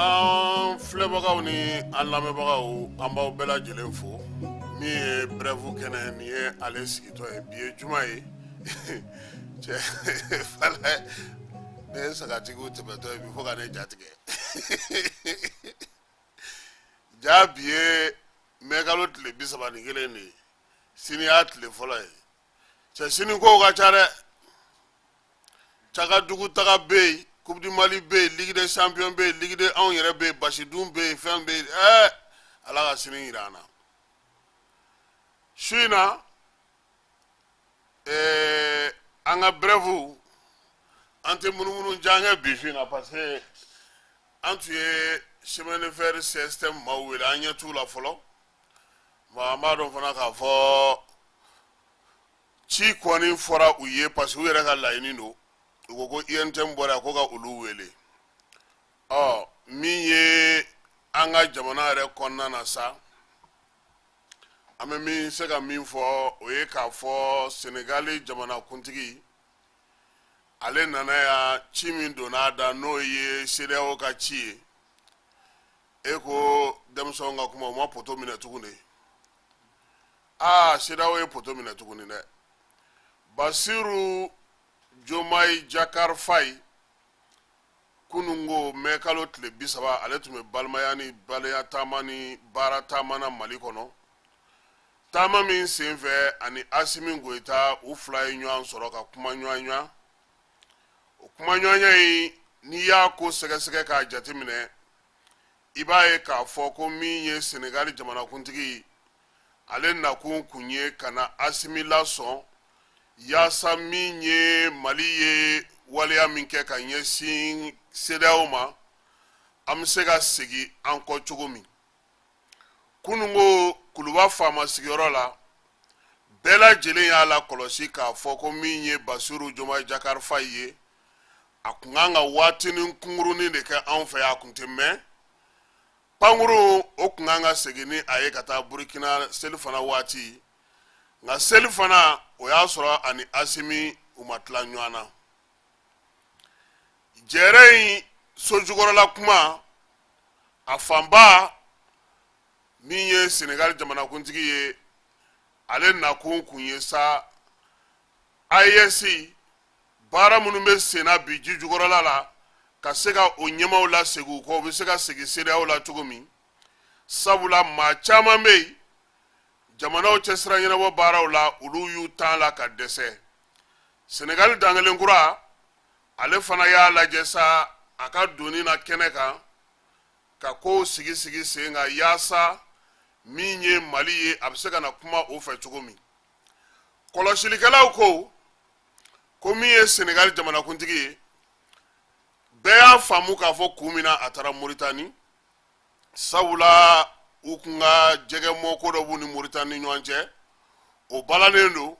An filɛbagaw ni an lamɛnbagaw, an b'aw bɛɛ lajɛlen fo. Min ye brève kɛnɛ, nin ye ale sigitɔ ye. Bi ye juma ye. Cɛ fala, ne ye sagatigiw tɛmɛtɔ ye bi fo ka ne jatigɛ. Ja, bi ye mɛkalo tile 31 de ye, sini y'a tile fɔlɔ ye. Cɛ, sini kow ka ca dɛ. Cakadugu taga bɛ yen, Coupe du Mali bɛ yen, Ligue des champions bɛ yen, Ligue des anw yɛrɛ bɛ yen, basidun bɛ yen, fɛn bɛ yen. Ala ka sini yira an na. Su in na, an ka brève, an tɛ munumunu jan kɛ bi su in na, parce que an tun ye chemin de fer CSTM maaw wele, an ɲɛ t'u la fɔlɔ. Bon, an b'a dɔn fana k'a fɔ ci kɔni fɔra u ye, parce que u yɛrɛ ka laɲini don. U ko ko UNTM bɔra yan ko ka olu wele. Ɔ, min ye an ka jamana yɛrɛ kɔnɔna na sa, an bɛ min se ka min fɔ, o ye k'a fɔ Senegali jamanakuntigi, ale nana yan. Ci min donna a da, n'o ye CEDEAO ka ci ye. E ko denmisɛnw ka kuma, u ma poto minɛ tuguni. Aa, CEDEAO ye poto minɛ tuguni dɛ. Basiru Jomayi Jakar Fayi, kunungo mɛ kalo tile 30, ale tun bɛ balimaya ni balenya taama ni baara taama na Mali kɔnɔ. Taama min senfɛ, ani Asimi Goyita, u fila ye ɲɔgɔn sɔrɔ ka kuma ɲɔgɔn ɲɔgɔn. O kuma ɲɔgɔnya in, n'i y'a ko sɛgɛsɛgɛ k'a jateminɛ, i b'a ye k'a fɔ ko min ye Senegali jamanakuntigi, ale nakun kun ye ka na Asimi lasɔn, yaasa min ye Mali ye waleya min kɛ ka ɲɛsin CEDEAO ma, an bɛ se ka segin an kɔ cogo min. Kunungo Kuluba faama sigiyɔrɔ la, bɛɛ lajɛlen y'a lakɔlɔsi k'a fɔ ko min ye Basiru Jomayi Jakar Fayi ye, a kun kan ka waatinin kunkurunin de kɛ anw fɛ yan, a kun tɛ mɛn. Pankurun o kun kan ka segin ni a ye ka taa Burukina selifana waati, nka selifana o y'a sɔrɔ ani Asimi u ma tila ɲɔgɔn na. Jɛrɛ in sojukɔrɔla kuma, a fanba, min ye Senegali jamanakuntigi ye, ale nakun kun ye sa AES baara minnu bɛ senna bi ji jukɔrɔla la, ka se ka o ɲɛmaaw lasegin u kɔ, u bɛ se ka segin CEDEAO la cogo min. Sabula maa caman bɛ yen, jamanaw cɛ sira ɲɛnabɔ baaraw la, olu y'u tan la ka dɛsɛ. Senegali dankelen kura, ale fana y'a lajɛ sa a ka donni na kɛnɛ kan, ka kow sigi sigi sen kan, yaasa min ye Mali ye, a bɛ se ka na kuma o fɛ cogo min. Kɔlɔsilikɛlaw ko ko min ye Senegali jamanakuntigi ye, bɛɛ y'a faamu k'a fɔ kun min na a taara Moritani, sabula u kun ka jɛgɛmɔ ko dɔ b'u ni Moritani ni ɲɔgɔn cɛ, o balannen don.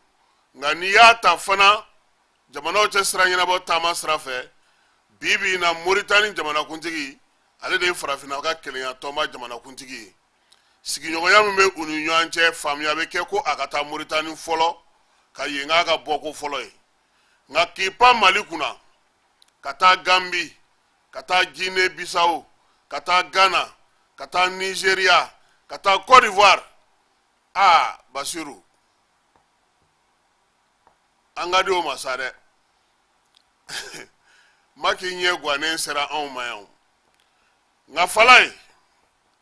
Nka n'i y'a ta fana jamanaw cɛ sira ɲɛnabɔ taama sira fɛ, bi bi in na, Moritani jamanakuntigi, ale de ye farafinna ka kelenya tɔnba jamanakuntigi ye. Sigiɲɔgɔnya min bɛ u ni ɲɔgɔn cɛ, faamuya bɛ kɛ ko a ka taa Moritani fɔlɔ, ka yen k'a ka bɔko fɔlɔ ye. Nka k'i pan Mali kunna ka taa Gambi, ka taa Guinée Bissau, ka taa Ghana, ka taa Nigeria, ka taa Côte d'Ivoire, aa Basiru, an ka di o ma sa dɛ. Maki ɲɛ gannen sera anw ma yan. Nka Falaye,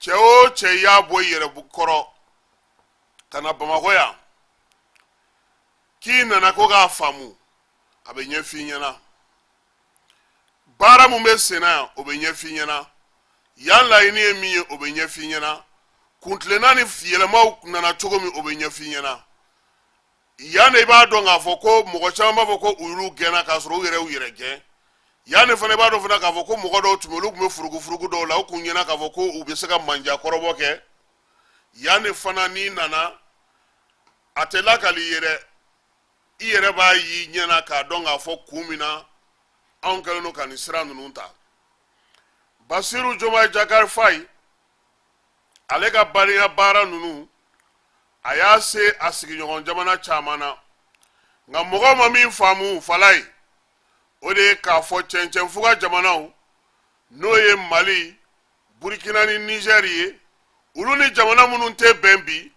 cɛ o cɛ y'a bɔ i yɛrɛ kɔrɔ ka na Bamakɔ yan k'i nana ko k'a faamu, a bɛ ɲɛf'i ɲɛna. Baara mun bɛ senna yan, o bɛ ɲɛf'i ɲɛna. Yan laɲini ye min ye, o bɛ ɲɛf'i ɲɛna. Kuntilenna ni yɛlɛmaw nana cogo min, o bɛ ɲɛf'i ɲɛna. Yan de i b'a dɔn k'a fɔ ko mɔgɔ caman b'a fɔ ko u y'u gɛnna k'a sɔrɔ u yɛrɛ y'u yɛrɛ gɛn. Yan de fana i b'a dɔn fana k'a fɔ ko mɔgɔ dɔw tun bɛ, olu tun bɛ furugufurugu dɔw la, u kun ɲɛna k'a fɔ ko u bɛ se ka manja kɔrɔbɔ kɛ. Yan de fana n'i nana, a tɛ lakali i ye dɛ, i yɛrɛ b'a y'i ɲɛ na k'a dɔn k'a fɔ kun min na anw kɛlen don ka nin sira ninnu ta. Basiru Jomayi Jakari Fayi, ale ka badenya baara ninnu, a y'a se a sigiɲɔgɔn jamana caman na, nka mɔgɔw ma min faamu Falayi, o de ye k'a fɔ cɛncɛnfuga jamanaw, n'o ye Mali, Burkina ni Nizɛri ye, olu ni jamana minnu tɛ bɛn bi,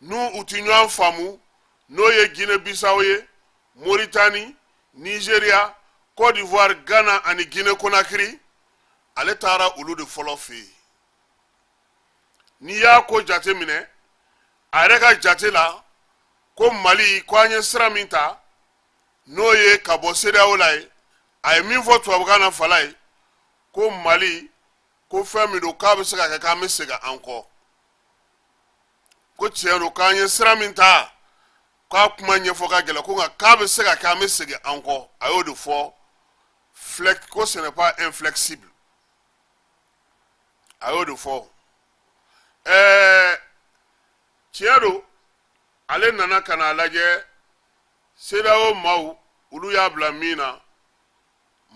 n'u u tɛ ɲɔgɔn faamu, n'o ye Guinée Bissau ye, Mauritanie, Nigeria, Côte d'Ivoire, Ghana ani Guinée Conakry, ale taara olu de fɔlɔ fɛ yen. N'i y'a ko jateminɛ, a yɛrɛ ka jate la ko Mali, ko an ye sira min ta, n'o ye ka bɔ CEDEAO la ye, a ye min fɔ tubabukan na Falayi, ko Mali, ko fɛn min don, k'a bɛ se ka kɛ k'an bɛ segin an kɔ, ko tiɲɛ don k'an ye sira min ta, k'a kuma ɲɛfɔ ka gɛlɛn, ko nka k'a bɛ se ka kɛ an bɛ segin an kɔ. A y'o de fɔ flex, ko ce n'est pas inflexible, a y'o de fɔ. Tiɲɛ don, ale nana ka n'a lajɛ CEDEAO maaw, olu y'a bila min na,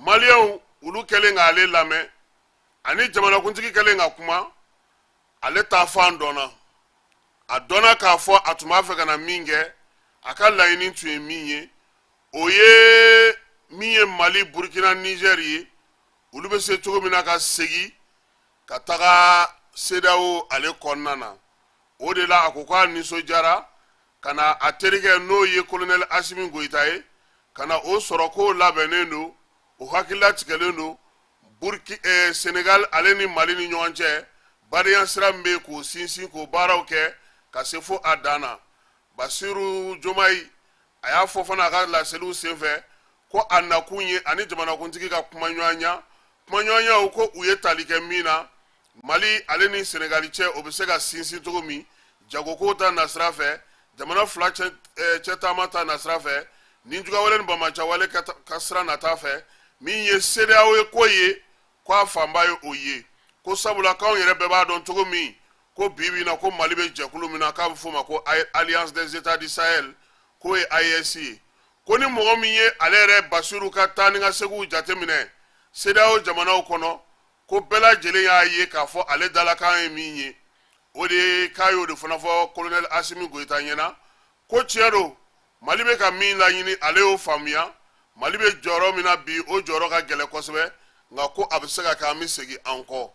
maliyɛnw olu kɛlen k'ale lamɛn ani jamanakuntigi kɛlen ka kuma, ale ta fan dɔnna. A dɔnna k'a fɔ a tun b'a fɛ ka na min kɛ, a ka laɲini tun ye min ye, o ye min ye Mali, Burkina, Nizɛri ye, olu bɛ se cogo min na ka segin ka taga CEDEAO ale kɔnɔna na. O de la a ko k'a nisɔndiyara ka na a terikɛ, n'o ye kolonɛli Asimi Goyita ye, ka na o sɔrɔ k'o labɛnnen don, o hakililatigɛlen don Burki Senegal ale ni Mali ni ɲɔgɔn cɛ badenya sira min bɛ yen, k'o sinsin, k'o baaraw kɛ ka se fo a dan na. Basiru Jomayi, a y'a fɔ fana a ka laseliw senfɛ ko a nakun ye ani jamanakuntigi ka kumaɲɔgɔnya, kumaɲɔgɔnyaw ko u ye tali kɛ min na, Mali ale ni Senegali cɛ, o bɛ se ka sinsin cogo min jagoko ta nasira fɛ, jamana fila cɛ taama ta nasira fɛ, ni jugawale ni banbaanciwale ka sira nata fɛ, min ye CEDEAO ye ko ye, ko a fanba ye o ye, ko sabula k'anw yɛrɛ bɛɛ b'a dɔn cogo min ko bi bi in na, ko Mali bɛ jɛkulu min na, k'a bɛ f'o ma ko Alliance des États du Sahel, k'o ye AES ye, ko ni mɔgɔ min ye ale yɛrɛ Basiru ka taa ni ka seginw jateminɛ CEDEAO jamanaw kɔnɔ, ko bɛɛ lajɛlen y'a ye k'a fɔ ale dalakan ye min ye, o de ye k'a y'o de fana fɔ kolonɛli Asimi Goyita ɲɛna, ko tiɲɛ don, Mali bɛ ka min laɲini, ale y'o faamuya. Mali bɛ jɔyɔrɔ min na bi, o jɔyɔrɔ ka gɛlɛn kosɛbɛ, nka ko a bɛ se ka kɛ an bɛ segin an kɔ.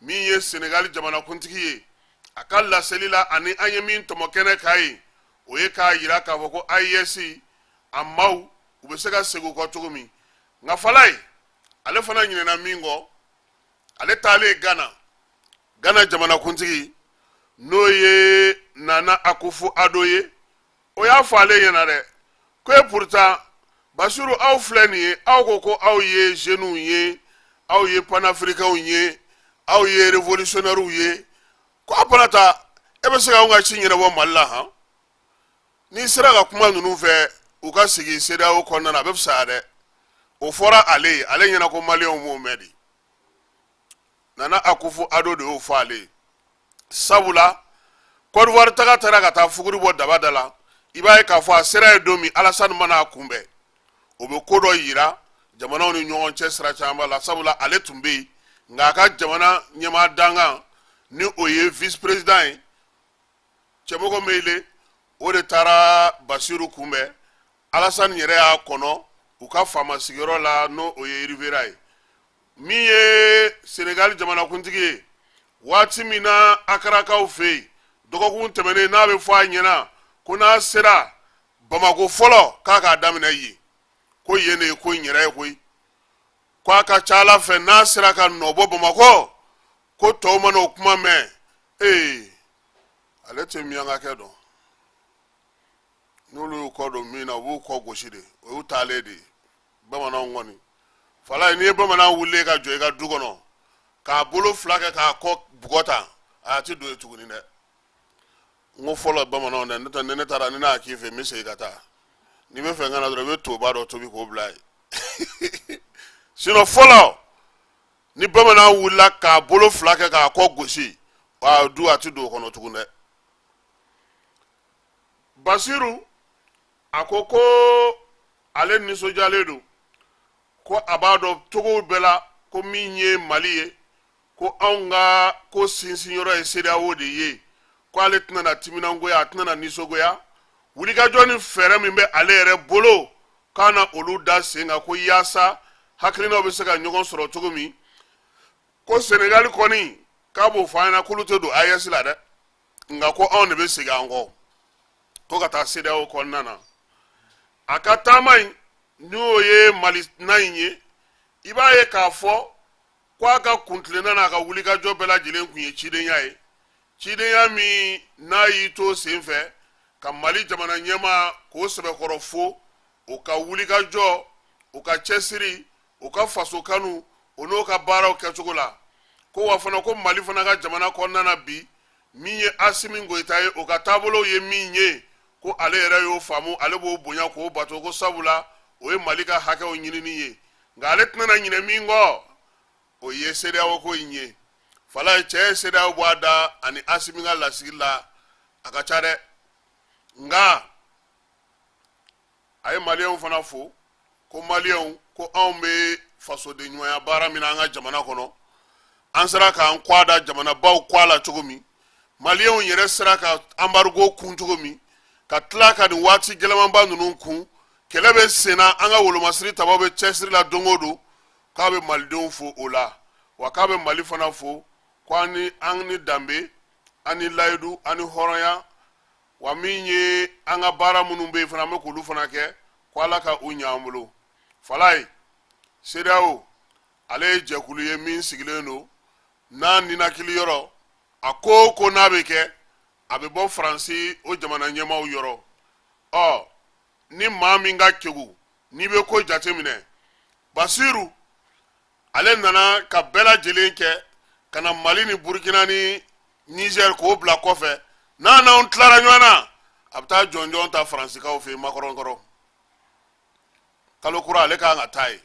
Min ye Senegali jamanakuntigi ye, a ka laseli la ani an ye min tɔmɔ kɛnɛ kan ye, o ye k'a yira k'a fɔ ko AES a maaw, u bɛ se ka segin u kɔ cogo min. Nka Falayi, ale fana ɲinɛna min kɔ, ale taalen Gana, Gana jamanakuntigi, n'o ye Nana Akufo Addo ye, o y'a fɔ ale ɲɛna dɛ, ko e pourtant Basiru, aw filɛ nin ye, aw ko ko aw ye jeunes ye, aw ye panafricains ye, aw ye révolutionnaires ye, ko a fana ta, e bɛ se k'anw ka ci ɲɛnabɔ Mali la han? N'i sera ka kuma ninnu fɛ, u ka sigi CEDEAO kɔnɔna na, a bɛ fisaya dɛ. O fɔra ale ye, ale ɲɛna ko maliyɛnw m'o mɛn de. Nana Akufo Addo de y'o fɔ ale ye, sabula Côte d'Ivoire taga taara ka taa fuguri bɔ daba da la. I b'a ye k'a fɔ a sera yen don min, Alasani mana a kunbɛn, o bɛ ko dɔ yira jamanaw ni ɲɔgɔn cɛ sira caman la, sabula ale tun bɛ yen, nka a ka jamana ɲɛmaa dankan, ni o ye vice président ye, Cɛmɔgɔ Meyile, o de taara Basiru kunbɛn. Alasani yɛrɛ y'a kɔnɔ u ka faama sigiyɔrɔ la, n'o o ye Riviera ye. Min ye Senegali jamanakuntigi ye, waati min na Akarakaw fɛ yen dɔgɔkun tɛmɛnen, n'a bɛ fɔ a ɲɛna ko n'a sera Bamako fɔlɔ, k'a k'a daminɛ yen, ko yen de ye ko in yɛrɛ ye koyi, ko a ka ca ala fɛ n'a sera ka nɔ bɔ Bamakɔ, ko tɔw mana o kuma mɛn, ee, ale tɛ miyankakɛ dɔn, n'olu y'u kɔ don min na, u b'u kɔ gosi de, o y'u taalen de ye. Bamananw kɔni Falayi, n'i ye bamanan wulilen ka jɔ i ka du kɔnɔ k'a bolo fila kɛ k'a kɔ bugɔ tan, a ti don yen tuguni dɛ. N ko fɔlɔ bamananw dɛ, n'o tɛ ni ne taara ni ne y'a k'i fɛ, n bɛ segin ka taa. N'i bɛ fɛ n ka na dɔrɔn, i bɛ toba dɔ tobi k'o bila yen. Sinon fɔlɔ, ni bamanan wulila k'a bolo fila kɛ k'a kɔ gosi, a du a ti don o kɔnɔ tugun dɛ. Basiru a ko ko ale nisɔndiyalen don, ko a b'a dɔn cogow bɛɛ la ko min ye Mali ye, ko anw ka ko sinsinyɔrɔ ye CEDEAO de ye, ko ale tɛna na timinangoya, a tɛna na nisɔngoya. Wulikajɔ ni fɛɛrɛ min bɛ ale yɛrɛ bolo, k'a na olu da sen kan, ko yaasa hakilinaw bɛ se ka ɲɔgɔn sɔrɔ cogo min. Ko Senegali kɔni, k'a b'o fɔ an ɲɛna k'olu tɛ don AES la dɛ, nka ko anw de bɛ segin an kɔ ko ka taa CEDEAO kɔnɔna na. A ka taama in, n'o ye Mali na in ye, i b'a ye k'a fɔ ko a ka kuntilenna n'a ka wulikajɔ bɛɛ lajɛlen kun ye cidenya ye, cidenya min n'a y'i to senfɛ ka Mali jamana ɲɛmaa k'o sɛbɛkɔrɔ fo, o ka wulikajɔ, o ka cɛsiri, o ka faso kanu, o n'o ka baaraw kɛcogo la. Ko wa fana ko Mali fana ka jamana kɔnɔna na bi, min ye Asimi Goyita ye, o ka taabolow ye min ye, ko ale yɛrɛ y'o faamu, ale b'o bonya k'o bato, ko sabula o ye Mali ka hakɛw ɲinini ye. Nka ale tɛna na ɲinɛ min kɔ, o ye CEDEAO ko in ye. Falaye, cɛ ye CEDEAO bɔ a da ani Asimi ka lasigi la, a ka ca dɛ. Nka a ye maliyɛnw fana fo, ko maliyɛnw, ko anw bɛ fasoden ɲumanya baara min na an ka jamana kɔnɔ, an sera k'an kɔ da jamanabaw kɔ la cogo min, maliyɛnw yɛrɛ sera ka embargo kun cogo min, ka tila ka nin waati gɛlɛmanba ninnu kun, kɛlɛ bɛ senna, an ka wolomasiri tabaw bɛ cɛsiri la don o don, k'a bɛ malidenw fo o la, wa k'a bɛ Mali fana fo, ko an ni an ni danbe, an ni layidu, an ni hɔrɔnya, wa min ye an ka baara minnu bɛ yen fana, an bɛ k'olu fana kɛ, ko Ala ka u ɲɛ an bolo. Falaye, CEDEAO, ale ye jɛkulu ye min sigilen don n'a ninakili yɔrɔ, a ko o ko n'a bɛ kɛ, a bɛ bɔ Faransi, o jamana ɲɛmaaw yɔrɔ. Ɔ ni maa min ka kegu, n'i bɛ ko jateminɛ, Basiru ale nana ka bɛɛ lajɛlen kɛ ka na Mali ni Burukina ni Niger k'o bila kɔfɛ. N'a n'anw tilara ɲɔgɔn na, a bɛ taa jɔnjɔn ta Faransikaw fɛ yen Makɔrɔn kɔrɔ. Kalo kura ale kan ka taa yen.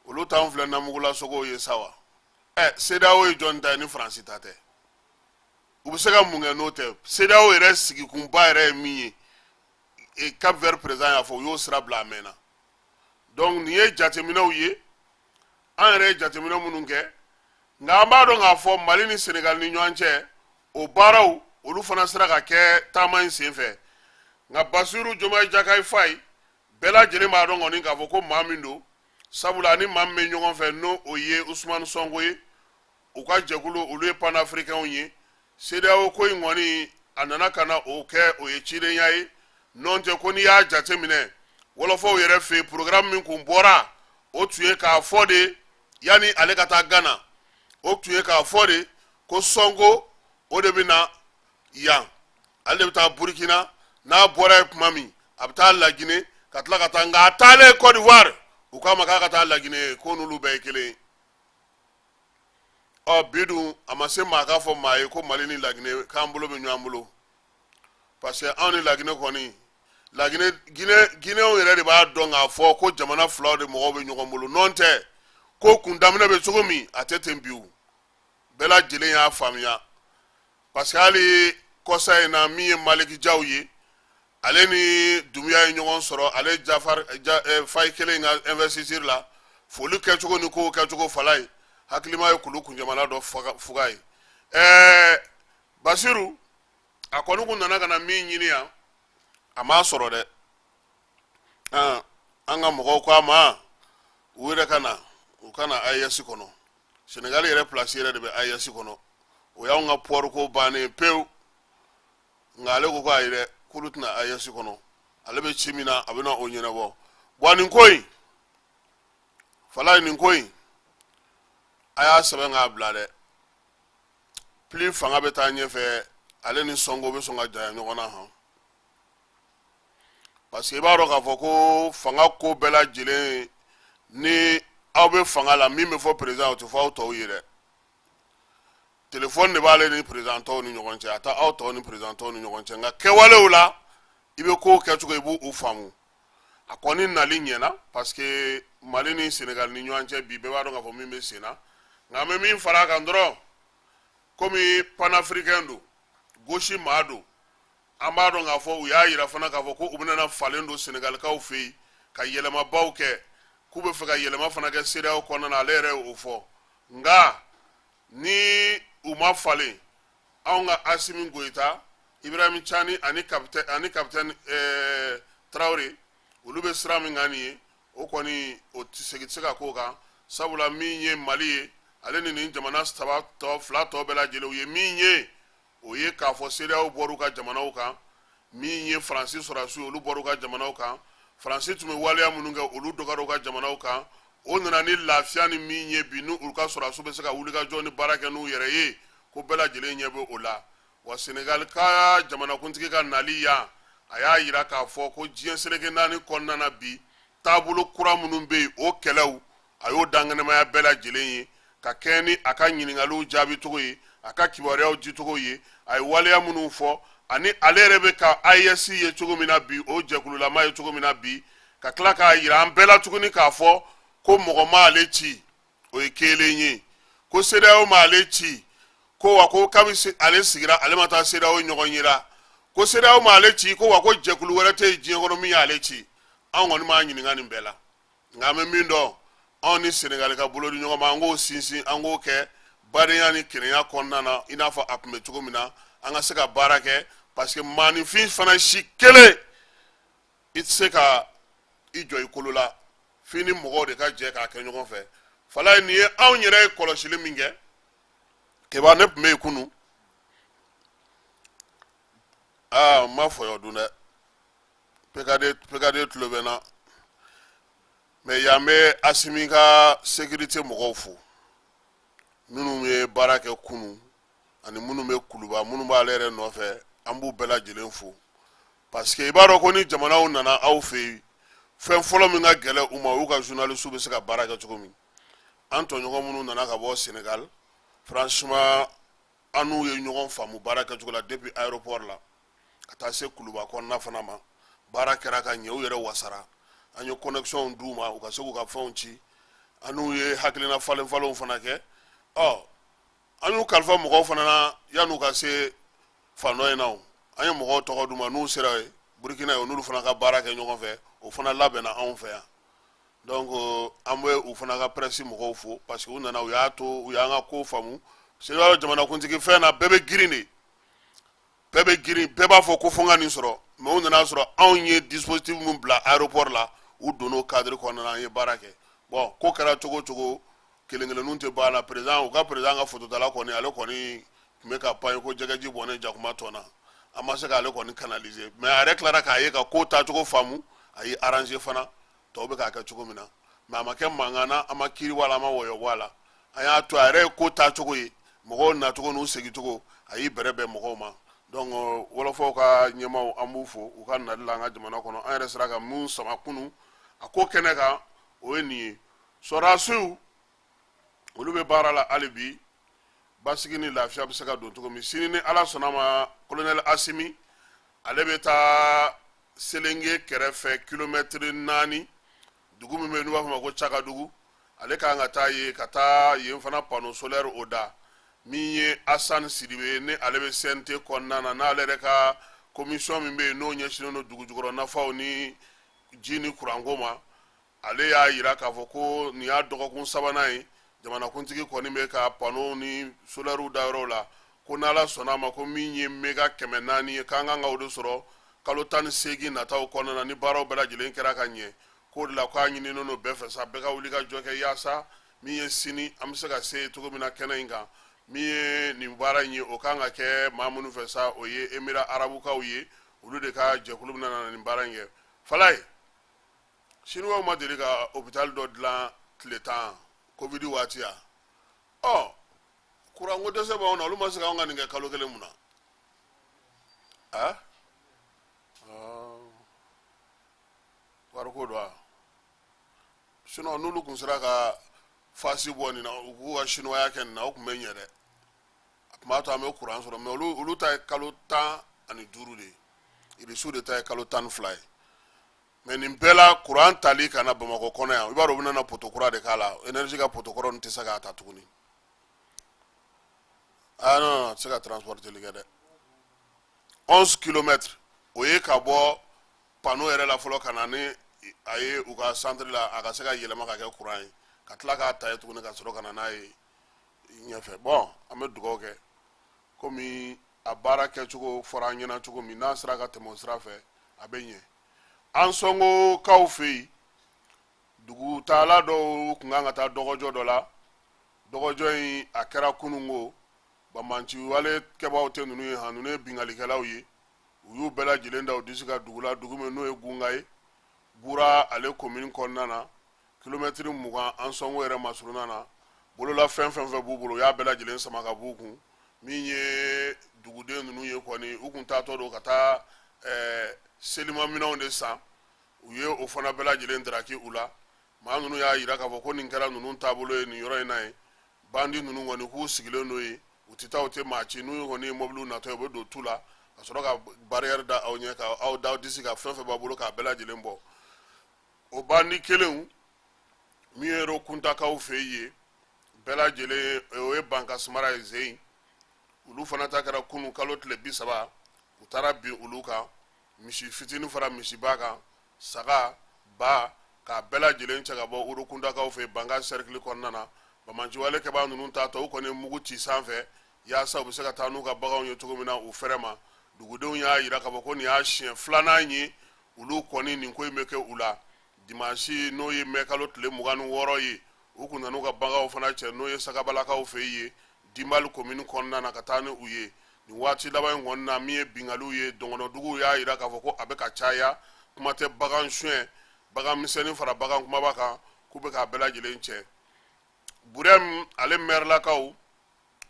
Olu t'anw filɛ namugulasogow ye sa wa? Ɛ, CEDEAO ye jɔn ta ye ni Faransi ta tɛ? U bɛ se ka mun kɛ n'o tɛ? CEDEAO yɛrɛ sigikunba yɛrɛ ye min ye, Cap Vert président y'a fɔ, u y'o sira bila a mɛnna. Donc nin ye jateminɛw ye, an yɛrɛ ye jateminɛ minnu kɛ. Nka an b'a dɔn k'a fɔ Mali ni Senegal ni ɲɔgɔn cɛ, o baaraw olu fana sera ka kɛ taama in senfɛ. Nka Basiru Jomayi Jakayi Fayi, bɛɛ lajɛlen b'a dɔn kɔni k'a fɔ ko maa min don, sabula ni maa min bɛ ɲɔgɔn fɛ, n'o o ye Usumani Sɔnko ye, u ka jɛkulu, olu ye panafricainw ye. CEDEAO ko in kɔni, a nana ka na o kɛ, o ye cidenya ye. N'o tɛ, ko n'i y'a jateminɛ wɔlɔfɔw yɛrɛ fɛ yen, programme min kun bɔra, o tun ye k'a fɔ de yanni ale ka taa Gana, o tun ye k'a fɔ de ko Sɔnko o de bɛ na yan, ale de bɛ taa Burukina, n'a bɔra yen tuma min, a bɛ taa Lagine, ka tila ka taa. Nka a taalen Côte d'Ivoire, u k'a ma k'a ka taa Lagine, ko n'olu bɛɛ ye kelen ye. Ɔ bi dun, a ma se maa k'a fɔ maa ye ko Mali ni Laginɛ k'an bolo bɛ ɲɔgɔn bolo, parce que anw ni Laginɛ kɔni, Laginɛ, Ginɛ, Ginɛw yɛrɛ de b'a dɔn k'a fɔ ko jamana filaw de mɔgɔw bɛ ɲɔgɔn bolo. N'o tɛ, ko kun daminɛ bɛ cogo min, a tɛ ten bi. O bɛɛ lajɛlen y'a faamuya, parce que hali kɔsa in na, min ye Maliki Jaw ye, ale ni Dunbiya ye ɲɔgɔn sɔrɔ, ale Jafar Fayi kelen ka investiture la, foli kɛcogo ni kow kɛcogo, Falaye hakilima ye kulu kunjamana dɔ fuga ye. Basiru a kɔni kun nana ka na min ɲini yan, a m'a sɔrɔ dɛ. An ka mɔgɔw ko a ma u yɛrɛ ka na, u ka na AES kɔnɔ. Senegali yɛrɛ place yɛrɛ de bɛ AES kɔnɔ, o y'anw ka port ko bannen pewu. Nka ale ko ko ayi dɛ, k'olu tɛna AES kɔnɔ, ale bɛ ci min na, a bɛna o ɲɛnabɔ. Wa nin ko in, Falaye, nin ko in, a y'a sɛbɛn k'a bila dɛ. Plus fanga bɛ taa ɲɛfɛ, ale ni Sɔnko bɛ sɔn ka janya ɲɔgɔn na han, parce que i b'a dɔn k'a fɔ ko fanga ko bɛɛ lajɛlen, ni aw bɛ fanga la, min bɛ fɔ président, o tɛ fɔ aw tɔw ye dɛ. Telefɔni de b'ale ni président tɔw ni ɲɔgɔn cɛ, a tɛ aw tɔw ni président tɔw ni ɲɔgɔn cɛ. Nka kɛwalew la, i bɛ kow kɛcogo, i b'u faamu. A kɔni nali ɲɛna, parce que Mali ni Senegal ni ɲɔgɔn cɛ bi, bɛɛ b'a dɔn k'a fɔ min bɛ sen na. Nka an bɛ min fara a kan dɔrɔn, komi panafricain don, gauche maa don. An b'a dɔn k'a fɔ u y'a yira fana k'a fɔ ko u bɛna falen don Senegalikaw fɛ yen ka yɛlɛmabaw kɛ, k'u bɛ fɛ ka yɛlɛma fana kɛ CEDEAO kɔnɔna na. Ale yɛrɛ y'o fɔ. Nka ni u ma falen, anw ka Asimi Goyita, Ibrahim Cani ani capitaine Traoré, olu bɛ sira min kan nin ye, o kɔni o tɛ segin, tɛ se ka k'o kan, sabula min ye Mali ye, ale ni nin jamana saba tɔ fila tɔ bɛɛ lajɛlen, u ye min ye, o ye k'a fɔ CEDEAO bɔr'u ka jamanaw kan. Min ye Faransi sɔrɔdasiw, olu bɔr'u ka jamanaw kan. Faransi tun bɛ waleya minnu kɛ, olu dɔgɔyara u ka jamanaw kan. O nana ni lafiya ni min ye bi, n'u ka sɔrɔdasiw bɛ se ka wulikajɔ ni baara kɛ n'u yɛrɛ ye, ko bɛɛ lajɛlen ɲɛ bɛ o la. Wa Senegali ka jamanakuntigi ka nali yan, a y'a yira k'a fɔ ko diɲɛ seleke naani kɔnɔna na bi, taabolo kura minnu bɛ yen, o kɛlɛw, a y'o dankɛnɛmaya bɛɛ lajɛlen ye ka kɛɲɛ ni a ka ɲininkaliw jaabicogo ye, a ka kibaruyaw dicogo ye, a ye waleya minnu fɔ, ani ale yɛrɛ bɛ ka AES ye cogo min na bi, o jɛkululama ye cogo min na bi, ka tila k'a yira an bɛɛ la tuguni k'a fɔ ko mɔgɔ ma ale ci, o ye kelen ye, ko CEDEAO ma ale ci, ko wa ko kabi ale sigira, ale ma taa CEDEAO ɲɔgɔn yira, ko CEDEAO ma ale ci, ko wa ko jɛkulu wɛrɛ tɛ yen diɲɛ kɔnɔ min y'ale ci. Anw kɔni m'a ɲininka nin bɛɛ la, nka an bɛ min dɔn, anw ni Senegali ka bolo di ɲɔgɔn ma, an k'o sinsin, an k'o kɛ badenya ni kelenya kɔnɔna na, i n'a fɔ a tun bɛ cogo min na, an ka se ka baara kɛ, parce que maaninfin fana si kelen i tɛ se ka i jɔ i kolo la, f'i ni mɔgɔw de ka jɛ k'a kɛ ɲɔgɔn fɛ. Falaye, nin ye anw yɛrɛ ye kɔlɔsili min kɛ. Keba, ne tun bɛ yen kunun. Aa, n ma fɔyɔ dun dɛ. PKD, PKD tulo bɛ n na. Mais yan bɛ Asimi ka sécurité mɔgɔw fo, minnu ye baara kɛ kunun ani minnu bɛ Kuluba, minnu b'ale yɛrɛ nɔfɛ, an b'u bɛɛ lajɛlen fo, parce que i b'a dɔn ko ni jamanaw nana aw fɛ yen, fɛn fɔlɔ min ka gɛlɛn u ma, u ka journaliste bɛ se ka baara kɛ cogo min. An tɔɲɔgɔn minnu nana ka bɔ Sénégal, franchement, an n'u ye ɲɔgɔn faamu baara kɛcogo la depuis aéroport la ka taa se Kuluba kɔnɔna fana ma. Baara kɛra ka ɲɛ, u yɛrɛ wasara. An ye connexion d'u ma, u ka se k'u ka fɛnw ci. An n'u ye hakilina falen falenw fana kɛ. Ɔ, an y'u kalifa mɔgɔw fana na yan'u ka se fan dɔ in na. O an ye mɔgɔw tɔgɔ d'u ma, n'u sera yen Burukina ye, n'olu fana ka baara kɛ ɲɔgɔn fɛ, o fana labɛnna anw fɛ yan. Donc an bɛ u fana ka presse mɔgɔw fo, parce que u nana, u y'a to u y'an ka ko faamu. CEDEAO jamanakuntigi fɛn na, bɛɛ bɛ girin de, bɛɛ bɛ girin, bɛɛ b'a fɔ ko fo n ka nin sɔrɔ. Mais u nana sɔrɔ anw ye dispositif min bila aéroport la, u donn'o cadre kɔnɔna na, an ye baara kɛ. Bon, ko kɛra cogo o cogo, kelen kelenninw tɛ ban na. Président, u ka président ka fototala kɔni, ale kɔni tun bɛ ka pan ye ko jɛgɛji bɔnnen jakuma tɔ na. An ma se k'ale kɔni canaliser, mais a yɛrɛ tilara k'a ye ka ko taacogo faamu, a y'i arranger fana, tɔw bɛ k'a kɛ cogo min na. Mais a ma kɛ mankan na, an ma kiiri bɔ a la, an ma wɔyɔ bɔ a la. An y'a to a yɛrɛ ye ko taacogo ye, mɔgɔw nacogo n'u segincogo, a y'i bɛrɛ bɛn mɔgɔw ma. Donc wɔlɔfɔw ka ɲɛmaaw, an b'u fo u ka nali la an ka jamana kɔnɔ. An yɛrɛ sera ka mun sama kunun a ko kɛnɛ kan, o ye nin ye. Sɔrɔdasiw, olu bɛ baara la hali bi, basigi ni lafiya bɛ se ka don cogo min. Sini, ni Ala sɔnna ma, colonel Asimi, ale bɛ taa Selenge kɛrɛfɛ, kilomɛtiri 4, dugu min bɛ yen n'u b'a fɔ ma ko Cakadugu. Ale kan ka taa yen, ka taa yen fana panneau solaire o da. Min ye Asan Sidibe, ni ale bɛ CNT kɔnɔna na, n'ale yɛrɛ ka commission min bɛ yen, n'o ɲɛsinnen don dugujukɔrɔ nafaw ni ji ni kuranko ma, ale y'a yira k'a fɔ ko nin y'a dɔgɔkun sabanan ye, jamanakuntigi kɔni bɛ ka panneau ni solairew da yɔrɔw la, ko n'Ala sɔnna a ma, ko min ye méga 400 ye, k'an kan ka o de sɔrɔ kalo 18 nataw kɔnɔna na, ni baaraw bɛɛ lajɛlen kɛra ka ɲɛ. K'o de la k'a ɲininen don bɛɛ fɛ sa, bɛɛ ka wuli ka jɔ kɛ yaasa min ye sini an bɛ se ka se cogo min na kɛnɛ in kan. Min ye nin baara in ye, o kan ka kɛ maa minnu fɛ sa, o ye Émirats arabukaw ye, olu de ka jɛkulu bɛna na nin baara in kɛ. Falaye, Siniwaw ma deli ka hôpital dɔ dilan tile 10 Covid waati ya? Ɔ, kuranko dɛsɛ b'anw na, olu ma se k'anw ka nin kɛ kalo kelen mun na? A wariko don wa? Sinon n'olu kun sera ka fasi bɔ nin na, u k'u ka sinuwaya kɛ nin na, o tun bɛ ɲɛ dɛ. A tun b'a to an bɛ kuran sɔrɔ. Mais olu ta ye kalo 15 de ye, Irisiw de ta ye kalo 12 ye. Mais nin bɛɛ la, kuran tali ka na Bamakɔ kɔnɔ yan, i b'a dɔn u bɛna na poto kura de k'a la. Énergie ka poto kɔrɔ nin tɛ se k'a ta tuguni. Ah non, non, a tɛ se ka transporter kɛ dɛ. 11 kilomètres, o ye ka bɔ panneau yɛrɛ la fɔlɔ ka na ni a ye u ka centre la, a ka se ka yɛlɛma ka kɛ courant ye, ka tila k'a ta ye tuguni ka sɔrɔ ka na n'a ye ɲɛfɛ. Bon, an bɛ dugawu kɛ, komi a baara kɛcogo fɔra an ɲɛna cogo min, n'a sera ka tɛmɛ o sira fɛ, a bɛ ɲɛ. Ansongokaw fɛ yen, dugutaala dɔw tun kan ka taa dɔgɔjɔ dɔ la. Dɔgɔjɔ in, a kɛra kununko. Banbanci wale kɛbaaw tɛ ninnu ye han, ninnu ye binkalikɛlaw ye. U y'u bɛɛ lajɛlen da u disi ka dugu la, dugu min n'o ye Gunga ye, Bura ale komini kɔnɔna na, kilomɛtiri 20 Ansongo yɛrɛ masurunna na. Bolola fɛn fɛn fɛn b'u bolo, u y'a bɛɛ lajɛlen sama ka b'u kun. Min ye duguden ninnu ye kɔni, u kun taatɔ don ka taa selimaminɛnw de san, u ye o fana bɛɛ lajɛlen daraki u la. Maa ninnu y'a yira k'a fɔ ko nin kɛra ninnu taabolo ye nin yɔrɔ in na ye. Bandi ninnu kɔni, k'u sigilen don yen, u tɛ taa, u tɛ maa ci. N'u kɔni ye mɔbiliw natɔ ye, u bɛ don tu la ka sɔrɔ ka barrière da aw ɲɛ, ka aw da aw disi ka fɛn fɛn b'a bolo k'a bɛɛ lajɛlen bɔ. O bandi kelenw min ye Kuntakaw fɛ yen bɛɛ lajɛlen, o ye Bankasimara ye Zeyin. Olu fana ta kɛra kunu kalo tile 30. U taara bin olu kan, misi fitinin fara misiba kan, saga, ba, k'a bɛɛ lajɛlen cɛ ka bɔ Orokundakaw fɛ Banka sɛrikili kɔnɔna na. Banbaanciwale kɛbaa ninnu taatɔ, u kɔni ye mugu ci sanfɛ yaasa u bɛ se ka taa n'u ka baganw ye cogo min na u fɛrɛ ma. Dugudenw y'a yira k'a fɔ ko nin y'a siɲɛ filanan ye olu kɔni nin ko in bɛ kɛ u la. Dimansi, n'o ye mɛ kalo tile 26 ye, u kun nan'u ka baganw fana cɛ, n'o ye Sagabalakaw fɛ yen Dinbali komini kɔnɔna na, ka taa ni u ye. Nin waati laban in kɔni na, min ye binkaliw ye dɔngɔnɔduguw y'a yira k'a fɔ ko a bɛ ka caya. Kuma tɛ bagan suɲɛ, bagan misɛnnin fara bagan kumaba kan, k'u bɛ k'a bɛɛ lajɛlen cɛ. Burɛm ale mɛrilakaw,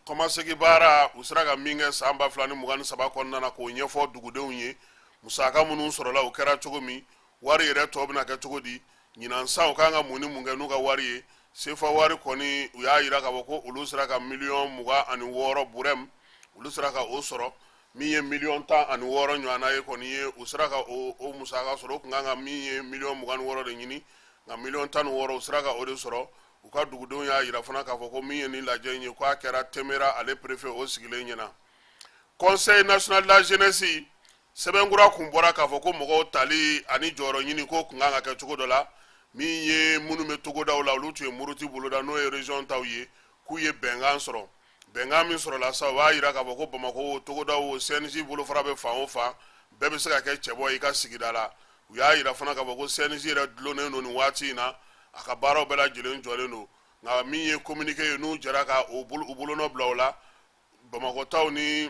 kɔmasegi baara u sera ka min kɛ san 2023 kɔnɔna na, k'o ɲɛfɔ dugudenw ye, musaka minnu sɔrɔla, o kɛra cogo min, wari yɛrɛ tɔ bɛna kɛ cogo di, ɲinan san u kan ka mun ni mun kɛ n'u ka wari ye. Sefa wari kɔni, u y'a yira k'a fɔ ko olu sera ka miliyɔn 26, Burɛm olu sera ka o sɔrɔ. Min ye miliyɔn 16 ɲɔgɔnna ye kɔni ye, u sera ka o musaka sɔrɔ. U tun kan ka min ye miliyɔn 26 de ɲini, nka miliyɔn 16, u sera ka o de sɔrɔ. U ka dugudenw y'a yira fana k'a fɔ ko min ye nin lajɛ in ye, k'a kɛra Temera ale préfet o sigilen ɲɛna. Conseil national de la jeunesse, sɛbɛnkura kun bɔra k'a fɔ ko mɔgɔw tali ani jɔyɔrɔ ɲini ko kun kan ka kɛ cogo dɔ la. Min ye minnu bɛ togodaw la, olu tun ye muruti boloda, n'o ye région taw ye, k'u ye bɛnkan sɔrɔ. Bɛnkan min sɔrɔla sa, o b'a yira k'a fɔ ko Bamakɔ o, togodaw o, CNJ bolofara bɛ fan o fan, bɛɛ bɛ se ka kɛ cɛbɔ ye i ka sigida la. U y'a yira fana k'a fɔ ko CNJ yɛrɛ dulonnen don nin waati in na, a ka baaraw bɛɛ lajɛlen jɔlen don. Nka min ye communiqué ye, n'u jɛra ka u bolonɔ bila o la, Bamakɔ taw ni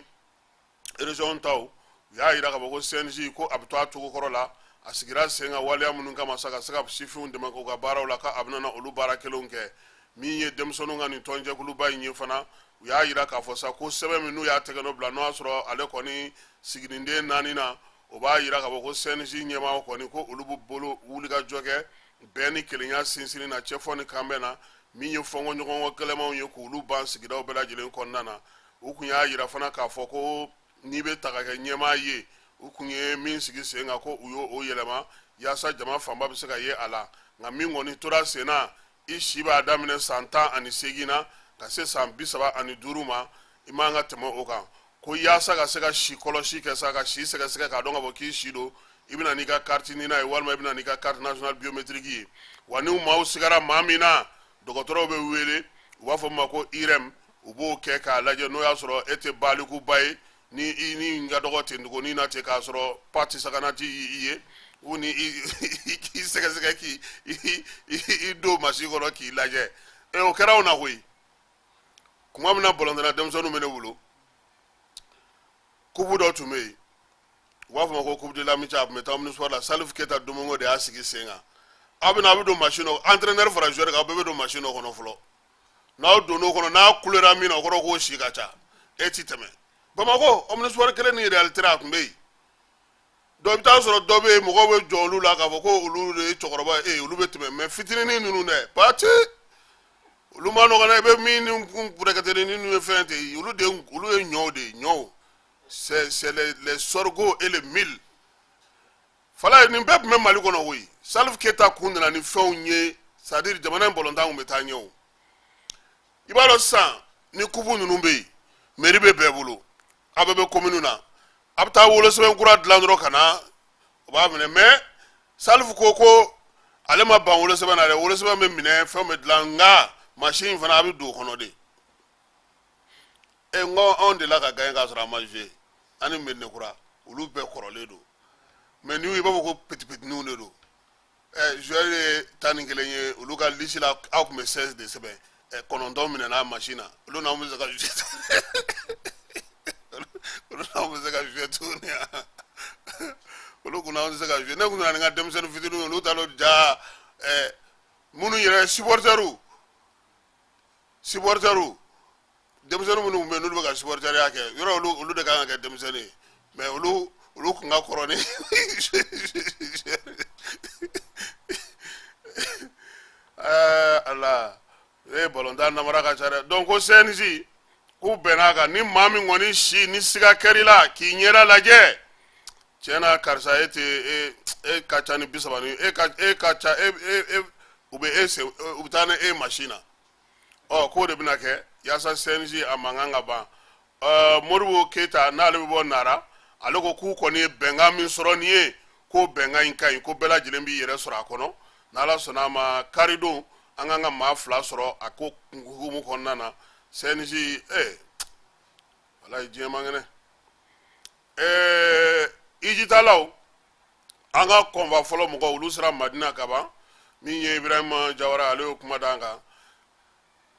région taw, u y'a yira k'a fɔ ko CNJ, ko a bɛ to a cogo kɔrɔ la. A sigira sen kan waleya minnu kama sa, ka se ka sifinw dɛmɛ k'u ka baaraw la, k'a bɛna na olu baara kelenw kɛ. Min ye denmisɛnninw ka nin tɔnjɛkuluba in ye fana, u y'a yira k'a fɔ sa ko sɛbɛn min n'u y'a tɛgɛnɔ bila, n'o y'a sɔrɔ ale kɔni siginiden naani na, o b'a yira k'a fɔ ko CNJ ɲɛmaaw kɔni, ko olu b'u bolo wulikajɔ kɛ bɛn ni kelenya sinsinni na, cɛfɔ ni kanbɛn na, min ye fɔnkɔɲɔgɔnkɔ gɛlɛmanw ye, k'olu ban sigidaw bɛɛ lajɛlen kɔnɔna na. U kun y'a yira fana k'a fɔ ko n'i bɛ ta ka kɛ ɲɛmaa ye, u kun ye min sigi sen kan, ko u y'o o yɛlɛma yaasa jama fanba bɛ se ka ye a la. Nka min kɔni tora sen na, i si b'a daminɛ san 18 na ka se san 35 ma, i man ka tɛmɛ o kan. Ko yaasa ka se ka si kɔlɔsi kɛ sa, ka si sɛgɛsɛgɛ k'a dɔn k'a fɔ k'i si don, i bɛna n'i ka carte NINA ye walima i bɛna n'i ka carte nationale biométrique ye. Wa ni maaw sigara maa min na, dɔgɔtɔrɔw bɛ wele, u b'a fɔ min ma ko IRM, u b'o kɛ k'a lajɛ n'o y'a sɔrɔ e tɛ balikuba ye, ni i ni ka dɔgɔ ten duguni na ten k'a sɔrɔ pati sagana ti i ye, u ni i sɛgɛsɛgɛ k'i i don masi kɔnɔ k'i lajɛ. E, o kɛra anw na koyi. Kuma min na balontanna denmisɛnninw bɛ ne bolo, kupu dɔ tun bɛ yen, u b'a fɔ ma ko coupe de l'amitié, a tun bɛ taa omnisport la. Salif Keyita Domingo de y'a sigi sen kan. Aw bɛna, aw bɛ don machine dɔ, entraîneur fara joueur kan, aw bɛɛ bɛ don machine dɔ kɔnɔ fɔlɔ. N'aw donn'o kɔnɔ, n'a kulera min na, o kɔrɔ k'o si ka ca, e ti tɛmɛ. Bamakɔ omnisport kelen ni Real Terrain, a tun bɛ yen. Dɔ bɛ taa sɔrɔ dɔ bɛ yen, mɔgɔw bɛ jɔ olu la k'a fɔ ko olu de ye cɛkɔrɔba ye, olu bɛ tɛmɛ. Mais fitininin ninnu dɛ, pati olu ma nɔgɔn dɛ. I bɛ min ni bɛrɛkɛtɛnin ninnu ye fɛn ten, olu de, olu ye ɲɔw de ye, ɲɔw, c'est les sorgho et le mil. Fala, nin bɛɛ tun bɛ Mali kɔnɔ koyi. Salif Keyita kun nana ni fɛnw ye, c'est à dire jamana in balontan kun bɛ taa ɲɛ. O i b'a dɔn sisan ni kupu ninnu bɛ yen, mairie bɛ bɛɛ bolo, aw bɛɛ bɛ commune na. A bɛ taa wolosɛbɛn kura dilan dɔrɔn ka na, o b'a minɛ. Mais Salifu ko ale ma ban wolosɛbɛn na dɛ. Wolosɛbɛn bɛ minɛ, fɛn bɛ dilan, nka mansin in fana a bɛ don o kɔnɔ de. E n ko anw delila ka gagner k'a sɔrɔ a ma jouer. An ni Medine Kura, olu bɛɛ kɔrɔlen don, mais ni i b'a fɔ ko petit petitninw de don. Joueur ye 11 ye olu ka liste la, aw tun bɛ 16 de sɛbɛn, 9 minɛna machine na. Olu n'anw bɛ se ka jouer, olu n'anw bɛ se ka jouer tuguni wa? Olu kun n'anw tɛ se ka jouer. Ne kun nana ni n ka denmisɛnnin fitininw ye, olu t'a dɔn ja. Minnu yɛrɛ supporteriw, denmisɛnnin minnu tun bɛ yen, n'olu bɛ ka supporteriya kɛ yɔrɔ, olu de kan ka kɛ denmisɛnnin ye, mais olu kun ka kɔrɔ ni. Ala e, balontan namara ka ca dɛ. Donc ko CNJ k'u bɛn'a kan, ni maa min kɔni si ni siga kɛr'i la, k'i ɲɛda lajɛ, tiɲɛ na, karisa, e tɛ e ka ca ni 30 ni e ka ca e e e u bɛ e sen, u bɛ taa ni e machine na. Ɔ, k'o de bɛna kɛ yaasa CNJ a mankan ka ban. Modibo Keyita, n'ale bɛ bɔ Nara, ale ko k'u kɔni ye bɛnkan min sɔrɔ nin ye, k'o bɛnkan in ka ɲi, ko bɛɛ lajɛlen b'i yɛrɛ sɔrɔ a kɔnɔ. N'Ala sɔnna a ma, karidon an kan ka maa 2 sɔrɔ a ko hukumu kɔnɔna na. CNJ, walayi, diɲɛ man kɛnɛ. Ijitalaw, an ka convoi fɔlɔ mɔgɔw, olu sera Madina kaban. Min ye Ibrahima Jawara, ale y'o kuma d'an kan.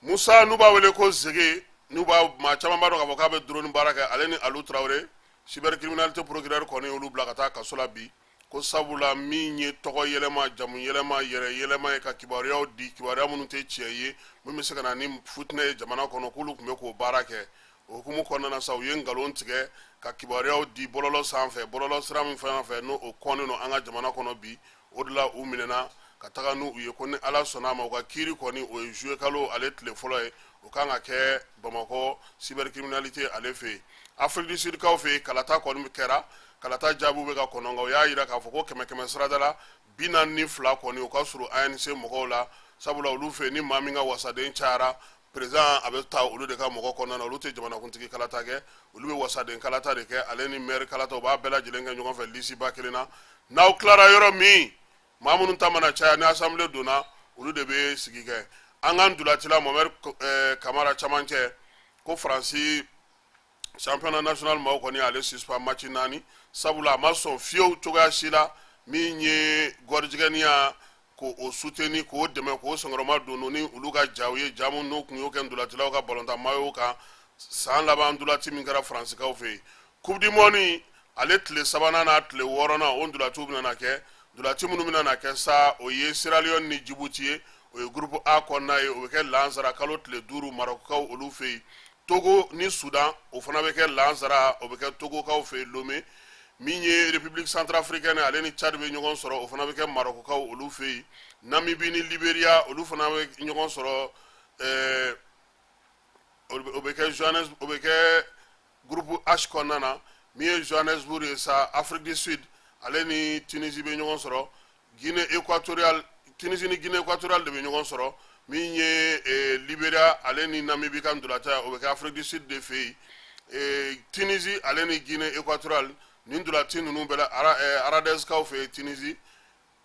Musa, n'u b'a wele ko Zege, n'u b'a maa caman b'a dɔn k'a fɔ k'a bɛ drone baara kɛ, ale ni Alu Tarawele, cybercriminalité procureur kɔni y'olu bila ka taa kaso la bi, ko sabula min ye tɔgɔ yɛlɛma, jamu yɛlɛma, yɛrɛ yɛlɛma ye, ka kibaruyaw di, kibaruya minnu tɛ tiɲɛ ye, min bɛ se ka na ni futinɛ ye jamana kɔnɔ, k'olu tun bɛ k'o baara kɛ. O hukumu kɔnɔna na sa, u ye nkalon tigɛ ka kibaruyaw di bɔlɔlɔ sanfɛ, bɔlɔlɔ sira min fɛn fɛ n'o o kɔnnen don an ka jamana kɔnɔ bi. O de la u minɛna ka taga n'u ye, ko ni Ala sɔnna a ma, u ka kiiri kɔni, o ye juillet kalo ale tile fɔlɔ ye, o kan ka kɛ Bamakɔ cybercriminalité ale fɛ yen. Afrique du Sud kaw fɛ yen, kalata kɔni kɛra, kalata jaabiw bɛ ka kɔnɔ, nka o y'a yira k'a fɔ ko kɛmɛ kɛmɛ sarada la, 42 kɔni, o ka surun ANC mɔgɔw la, sabula olu fɛ yen, ni maa min ka wasaden cayara, président a bɛ ta olu de ka mɔgɔ kɔnɔna na. Olu tɛ jamanakuntigi kalata kɛ, olu bɛ wasaden kalata de kɛ, ale ni maire kalata, u b'a bɛɛ lajɛlen kɛ ɲɔgɔn fɛ lisiba kelen na. N'aw tilara yɔrɔ min, maa minnu ta mana caya ni assemblée donna, olu de bɛ sigi kɛ. An ka ntolacila Mohamed Kamara camancɛ, ko Faransi championnat national maaw kɔni y'ale suspend match 4, sabula a ma sɔn fiyewu cogoya si la min ye gɔrijigɛniya k'o soutenir, k'o dɛmɛ, k'o senkɔrɔma don ni olu ka jaw ye, ja min n'u tun y'o kɛ ntolacilaw ka balontan maillot kan san laban ntolaci min kɛra Faransikaw fɛ yen. Coupe du monde ale tile sabanan n'a tile wɔɔrɔnan, o ntolaciw bɛna na kɛ. Ntolaci minnu bɛna na kɛ sa, o ye Sierra Leone ni Djibouti ye, o ye groupe A kɔnɔna ye, o bɛ kɛ lansara kalo tile 5 Marɔkukaw olu fɛ yen. Togo ni Sudan, o fana bɛ kɛ lansara, o bɛ kɛ Togokaw fɛ yen, Lome. Min ye République centrafricaine, ale ni Tchad bɛ ɲɔgɔn sɔrɔ, o fana bɛ kɛ Marɔkukaw olu fɛ yen. Namibie ni Liberia, olu fana bɛ ɲɔgɔn sɔrɔ, o bɛ kɛ Johannes, o bɛ kɛ groupe H kɔnɔna na. Min ye Johannesburg ye sa, Afrique du Sud ale ni Tunisie bɛ ɲɔgɔn sɔrɔ, Guinée équatoriale, Tunisie ni Guinée équatoriale de bɛ ɲɔgɔn sɔrɔ. Min ye Liberia ale ni Namibie ka ntolatan, o bɛ kɛ Afrique du Sud de fɛ yen. Tunisie ale ni Guinée équatoriale, nin ntolati ninnu bɛɛ la Radèskaw fɛ yen, Tunisie,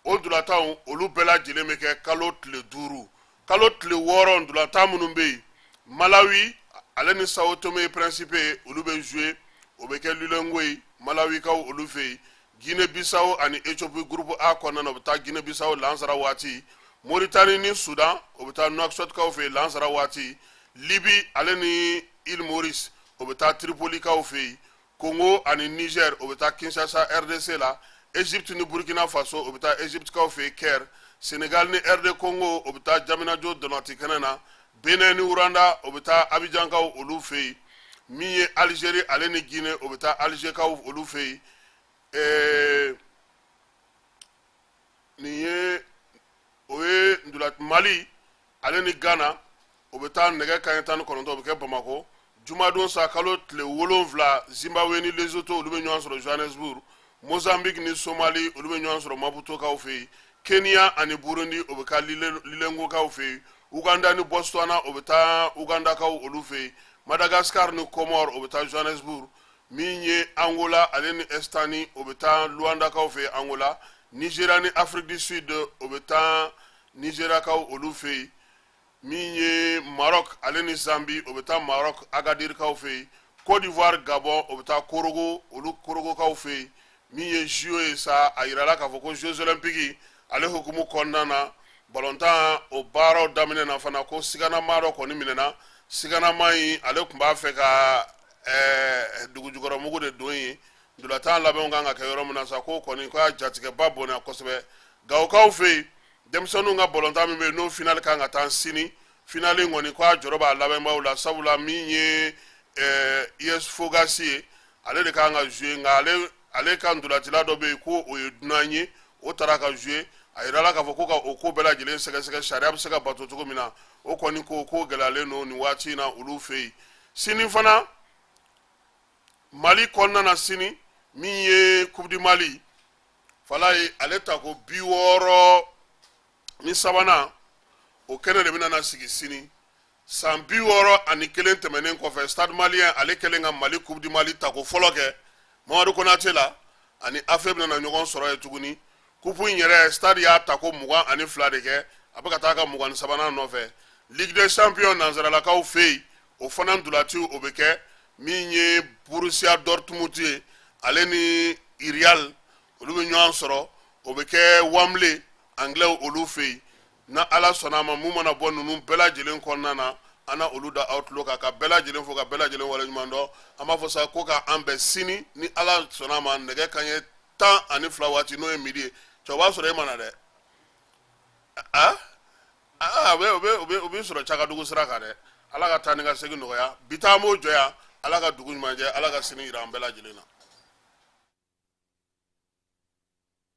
o ntolatanw olu bɛɛ lajɛlen bɛ kɛ kalo tile 5. Kalo tile 6, ntolatan minnu bɛ yen, Malawi ale ni Sao Tome et Principe, olu bɛ jouer, o bɛ kɛ Lilongwe, Malawikaw olu fɛ yen. Guinée Bissau ani Ethiopie, groupe A kɔnɔna na, o bɛ taa Guinée Bissau lansara waati. Mauritanie ni Soudan, o bɛ taa Nouakchottkaw fɛ yen lansara waati. Libye ale ni Île Maurice, o bɛ taa Tripolikaw fɛ yen. Congo ani Niger, o bɛ taa Kinshasa, RDC la. Egypte ni Burkina Faso, o bɛ taa Egyptekaw fɛ yen, Caire. Senegal ni RD Congo, o bɛ taa Diamniadio dɔnɔti kɛnɛ na. Benin ni Rwanda, o bɛ taa Abidjankaw olu fɛ yen. Min ye Algérie ale ni Guinée, o bɛ taa Algerkaw olu fɛ yen. Nin ye o ye ntola. Mali ale ni Ghana, o bɛ taa nɛgɛ kanɲɛ 19, o bɛ kɛ Bamakɔ. Jumadon sa, kalo tile 7, Zimbabwe ni Lesotho, olu bɛ ɲɔgɔn sɔrɔ Johannesburg. Mozambique ni Somali, olu bɛ ɲɔgɔn sɔrɔ Maputokaw fɛ yen. Kenya ani Burundi, o bɛ taa Lilongwekaw fɛ yen. Uganda ni Botswana, o bɛ taa Ugandakaw olu fɛ yen. Madagascar ni Comore, o bɛ taa Johannesburg. Min ye Angola ale ni Eswatini, o bɛ taa Luandakaw fɛ yen Angola. Nigeria ni Afrique du Sud, o bɛ taa Nigeriakaw olu fɛ yen. Min ye Maroc ale ni Zambie, o bɛ taa Maroc Agadirkaw fɛ yen. Côte d'Ivoire, Gabon, o bɛ taa Korogo, olu Korogokaw fɛ yen. Min ye JO ye sa, a yirala k'a fɔ ko Jeux olympiques ale hukumu kɔnɔna na, balontan o baaraw daminɛ na fana, ko siganama dɔ kɔni minɛna. Siganama in, ale tun b'a fɛ ka dugujukɔrɔmugu de don yen, ntolatan labɛnw kan ka kɛ yɔrɔ min na sa. Ko kɔni ko a jatigɛba bonya kosɛbɛ Gawokaw fɛ yen. Denmisɛnninw ka balontan min bɛ yen, n'o finale kan ka taa sini, finale in kɔni ko a jɔrɔ b'a labɛnbaaw la, sabula min ye US Fogasi ye, ale de kan ka jouer, nka ale ka ntolacila dɔ bɛ yen ko o ye dunan ye, o taara ka jouer. A yirala k'a fɔ ko ka o ko bɛɛ lajɛlen sɛgɛsɛgɛ, sariya bɛ se ka bato cogo min na, o kɔni ko gɛlɛyalen don nin waati in na olu fɛ yen. Sini fana, Mali kɔnɔna na, sini min ye Coupe du Mali fala ye, ale tako 63nan, o kɛnɛ de bɛna na sigi sini. San 61 tɛmɛnen kɔfɛ, Stade Malien ale kɛlen ka Mali Coupe du Mali tako fɔlɔ kɛ Mamadu Konate la, ani AFE bɛna na ɲɔgɔn sɔrɔ yen tuguni. Coupe in yɛrɛ, Stade y'a tako 22 de kɛ, a bɛ ka taa ka 23nan nɔfɛ. Ligue des champions nansaralakaw fɛ yen, o fana ntolaci o bɛ kɛ. Min ye Borussia Dortmund ye, ale ni Real, olu bɛ ɲɔgɔn sɔrɔ, o bɛ kɛ Wembley, anglais olu fɛ yen. Na Ala sɔnna a ma, mun mana bɔ ninnu bɛɛ lajɛlen kɔnɔna na, an na olu da aw tulo kan, ka bɛɛ lajɛlen fo, ka bɛɛ lajɛlen waleɲuman dɔn. An b'a fɔ sa ko ka an bɛn sini ni Ala sɔnna a ma, nɛgɛ kanɲɛ 12 waati, n'o ye midi ye. Cɛ, o b'a sɔrɔ e ma na dɛ. A a bɛ o bɛ o bɛ o bɛ sɔrɔ Cakadugu sira kan dɛ. Ala ka taa ni ka segin nɔgɔya. Bi taa, an b'o jɔ yan. Ala ka dugu ɲuman jɛ, Ala ka sini yira an bɛɛ lajɛlen na.